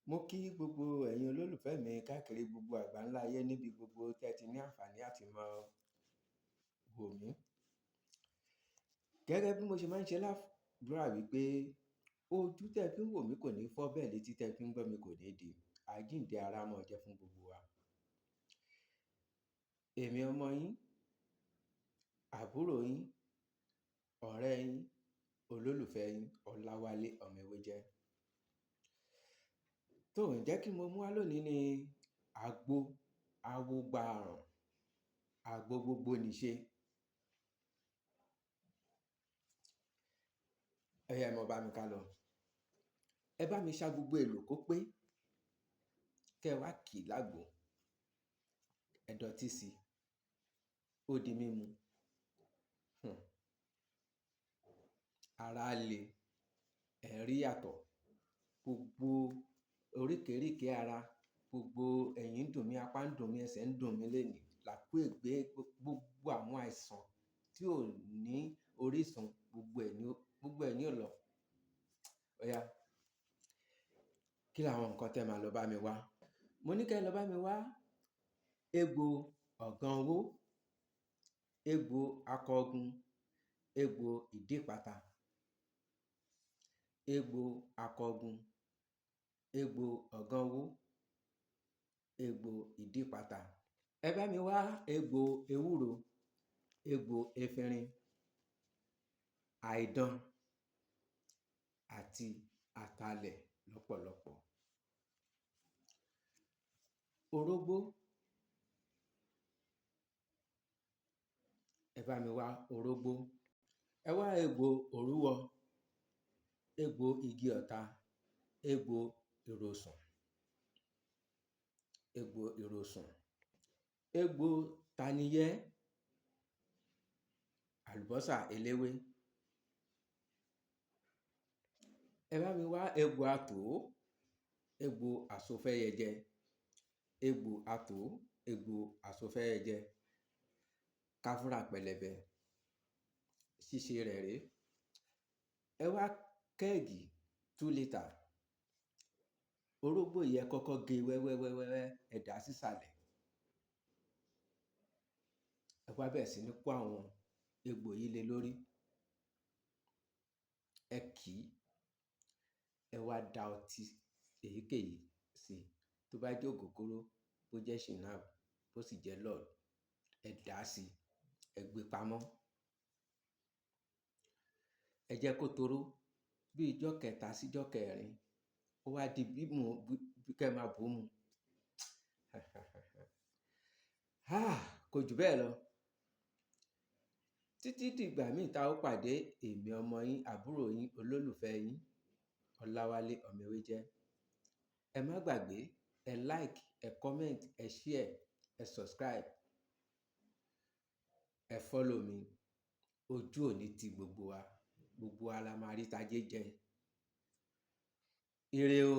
Mo kí gbogbo ẹ̀yin olólùfẹ́ mi káàkiri gbogbo àgbáńlá ayé níbi gbogbo tẹ́ ti ní àǹfààní àti máa wò mí. Gẹ́gẹ́ bí mo ṣe máa ń ṣe ládùrá wípé ojú tẹ́ fi ń wò mí kò ní fọ́, bẹ́ẹ̀ létí tẹ́ fi ń gbọ́ mi kò ní di. Àjíǹde ara máa jẹ́ fún gbogbo wa. Èmi ọmọ yín, àbúrò yín, ọ̀rẹ́ yín, olólùfẹ́ yín, Ọláwálé ọmọ Ewéjẹ́. Tó ń jẹ́ kí mo mú wá lónìí ni àgbo awogbaàrùn, àgbo gbogbo nìṣe. Ó yá, ẹ mọ́ bá mi ká lọ. Ẹ bá mi ṣa gbogbo èlò kó pé, kẹ́ ẹ wá kì í lágbo. Ẹ dọtí sí i, ó di mímu. Ara le, ẹ̀ rí yàtọ̀. Gbogbo oríkèéríkèé ara, gbogbo ẹ̀yìn ń dùn mí, apá ń dùn mí, ẹsẹ̀ ń dùn mí lénìí. Làkúègbé gbogbo àwọn àìsàn tí ò ní orísun, gbogbo ẹ̀ ní ó lọ. Ó yá, kí làwọn nǹkan tẹ́ máa lọ bá mi wá? Mo ní kí ẹ lọ bá mi wá egbò ọ̀gànwó, egbò akọgun, egbò ìdípata, egbò akọgun, egbò ọ̀gànwó, egbò ìdípata. Ẹ bá mi wá egbò ewúro, egbò efinrin, àìdán àti atalẹ̀ lọ́pọ̀lọpọ̀. Orógbó, ẹ bá mi wá orógbó. Ẹ wá egbò òrúwọ, egbò igi ọ̀tà, egbò ìrosùn, egbò ìrosùn, egbò taniyẹ́, àlùbọ́sà eléwé. Ẹ bá mi wá egbò atòó, egbò àsofẹ́yẹjẹ, egbò atòó, egbò àsofẹ́yẹjẹ, káfúrà pẹlẹbẹ. Ṣíṣe rẹ̀ rèé. Ẹ wá kẹ́ẹ̀gì 2 litre. Orógbó yìí ẹ kọ́kọ́ gé wẹ́wẹ́ wẹ́wẹ́, ẹ dà á sísàlẹ̀. Ẹ wá bẹ̀rẹ̀ sí ní kó àwọn egbò yìí lé lórí. Ẹ kì í, ẹ wá da ọtí èyíkéyìí sí i. Tó bá jẹ́ ògógóró, bó jẹ́ Schnapps, bó sì jẹ́ Lord, ẹ dà á sí i, ẹ gbé pamọ́. Ẹ jẹ́ kó toró bí ijọ́ kẹta sí ijọ́ kẹrin. Ó wá di bímú kẹ́ ẹ máa bù ú mu. Kò jù bẹ́ẹ̀ lọ. Títí dìgbà míì tá ó pàdé, èmi ọmọ yín, àbúrò yín, olólùfẹ́ yín, Ọláwálé ọmọ Ewéjẹ́. Ẹ má gbàgbé, ẹ like, ẹ comment, ẹ share, ẹ subscribe, ẹ follow mi. Ojú ò ní ti gbogbo wa. Gbogbo wa la máa rí tajé jẹ. Ire o.